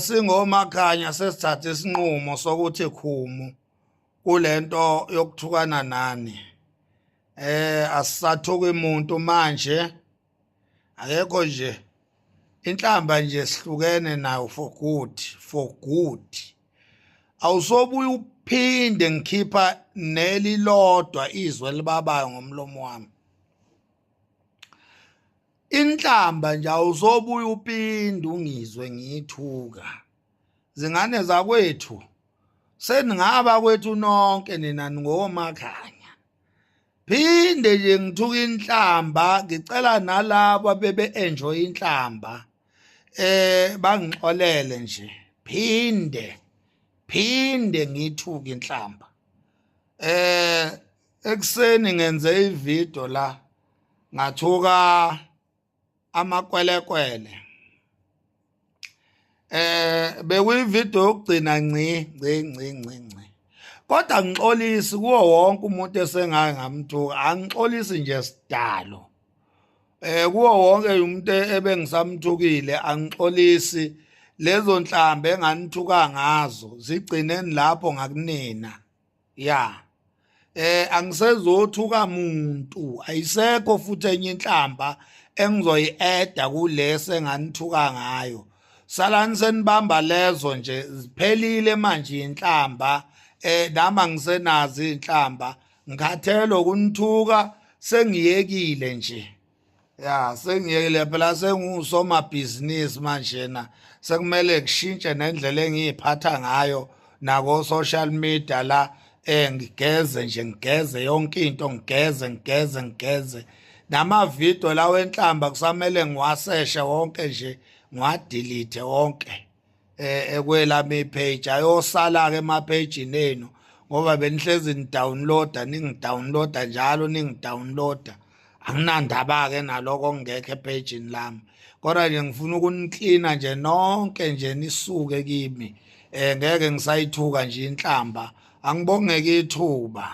Singomakhanya sesithatha isinqumo sokuthi khumu kulento yokuthukana nani. Asisathuki umuntu manje, akekho nje inhlamba nje, sihlukene nayo for good, for good. Awusobuye uphinde ngikhipha nelilodwa izwe libabayo ngomlomo wami. Inhlamba nje awusobuye uphinde ungizwe ngiyithuka. Zingane zakwethu, seningaba kwethu nonke nina, ningomakhanya. Phinde nje ngithuka inhlamba, ngicela nalabo abebe enjoy inhlamba bangixolele nje. Phinde phinde ngithuka inhlamba. Ekuseni ngenze ivideo la, ngathuka amakwelekwele. Bekuyivideo yokugcina ngci ngci ngci ngci ngci, kodwa ngixolisi kuwo wonke umuntu esengake ngamthuka. Angixolisi nje sidalo kuwo wonke umuntu ebengisamthukile, angixolisi. Lezo nhlambe enganithuka ngazo zigcineni lapho ngakunina. Ya, angisezothuka muntu, ayisekho futhi enye inhlamba engizoyi-eda kulesi enganithuka ngayo. Salani senibamba lezo nje, ziphelile manje inhlamba. Nami angisenazo inhlamba, ngikhathele ukunithuka, sengiyekile nje. Ya, sengiyekile phela, sengusomabhizinisi manjena, sekumele kushintshe nendlela engiyiphatha ngayo nako social media la. Ngigeze nje, ngigeze yonke into, ngigeze ngigeze ngigeze nama video lawo enhlamba, kusamele ngiwaseshe wonke nje, ngiwadelete wonke ekwelami page. Ayosala ke ema page enu ngoba benihlezi ni-downloada, ningi-downloada njalo, ningi-downloada. Anginandaba ke naloko ongekho epage lami, kodwa nje ngifuna ukuniklina nje nonke nje nisuke kimi. Ngeke ngisayithuka nje inhlamba. Angibongeke ithuba.